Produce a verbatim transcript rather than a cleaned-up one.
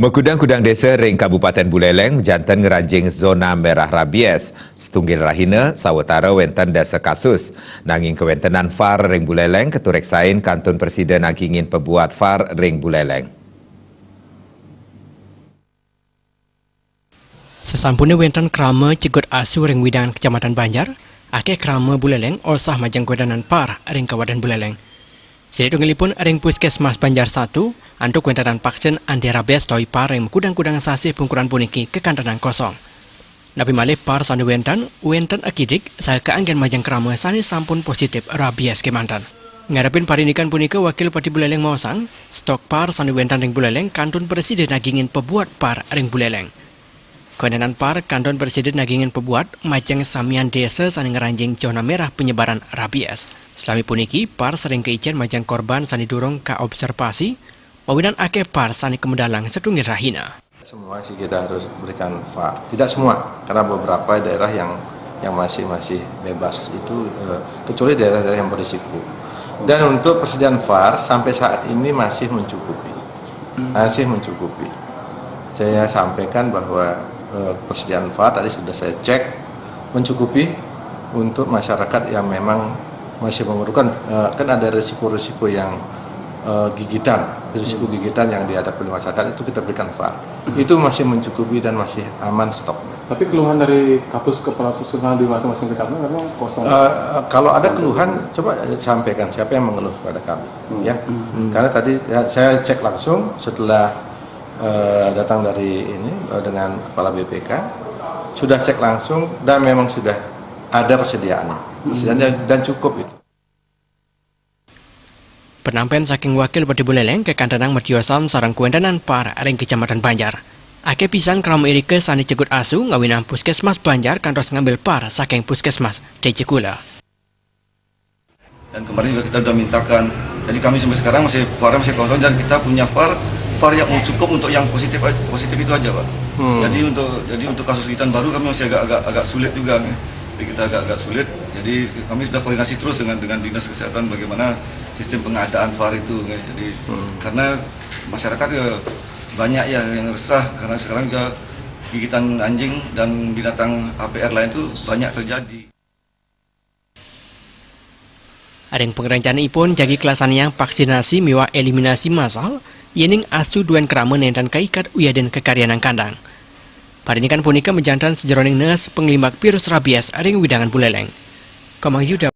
Makudang-kudang desa ring Kabupaten Buleleng janten ngranjing zona merah rabies. Setunggil rahina sawatara wenten dasa kasus. Nanging kawentenan VAR ring Buleleng katureksain kantun prasida nagingin pabuat VAR ring Buleleng. Sasampune wenten krama cegut asu ring wewidangan Kecamatan Banjar, akeh krama Buleleng osah majeng kawentenan VAR ring Kabupaten Buleleng. Sane tunggilipun ring Puskesmas Banjar Satu, antuk kawentenan vaksin anti rabies toya VAR ring makudang-kudang sasih pungkuran puniki kakantenang kosong. Napi malih VAR sane wenten, wenten akidik saha kaanggen majeng krama sane sampun positif rabies kemanten. Ngarepin parindikan punika, Wakil Bupati Buleleng maosang, stok VAR sane wenten ring Buleleng kantun prasida nagingin pabuat VAR ring Buleleng. Kawentenan VAR kantun prasida nagingin pabuat majeng samian desa sane ngranjing zona merah penyebaran rabies. Salami puniki, VAR sering kaicen majeng korban sane durung kaobservasi, mawinan akeh VAR sane kamedalang setunggil rahina. Semua sih kita harus berikan VAR. Tidak semua, karena beberapa daerah yang yang masih masih bebas itu, eh, kecuali daerah-daerah yang berisiko. Dan untuk persediaan VAR sampai saat ini masih mencukupi. Masih mencukupi. Saya sampaikan bahwa, eh, persediaan VAR tadi sudah saya cek mencukupi untuk masyarakat yang memang masih memerlukan, eh, kan ada risiko-risiko yang, eh, gigitan, risiko gigitan yang dihadapi oleh masyarakat itu kita berikan VAR. Itu masih mencukupi dan masih aman stok. Tapi keluhan dari katus kepala puskesmas di masing-masing kecamatan memang kosong. Eh, kalau ada keluhan, coba sampaikan siapa yang mengeluh kepada kami, ya. Karena tadi saya, saya cek langsung setelah, eh, datang dari ini, eh, dengan kepala B P K, sudah cek langsung dan memang sudah ada persediaannya, persediaannya dan cukup itu. Penampen saking Wakil Bupati Buleleng kakantenang matiosan sareng kawentenan VAR ring Kecamatan Banjar. Akeh pisan krama irika sane cegut asu ngawinang Puskesmas Banjar kantos ngambil VAR saking Puskesmas Tejekula. Dan kemarin juga kita sudah mintakan. Jadi kami sampai sekarang masih, VAR masih kosong dan kita punya VAR, VAR yang cukup untuk yang positif, positif itu aja, Pak. Jadi untuk, jadi untuk kasus gigitan baru kami masih agak agak agak sulit juga, ya. Jadi kita agak agak sulit. Jadi kami sudah koordinasi terus dengan dengan Dinas Kesehatan bagaimana sistem pengadaan VAR itu, ya. Jadi karena masyarakat ya banyak ya yang resah karena sekarang juga gigitan anjing dan binatang A P R lain itu banyak terjadi. Ring pangrencanaipun jagi kalaksanaang vaksinasi miwah eliminasi massal, yening asu duen krama nenten kaiket wiadin kakaryanang kandang. Parindikan punika majanten sajeroning nees panglimbak virus rabies ring wewidangan Buleleng. Komang Yuda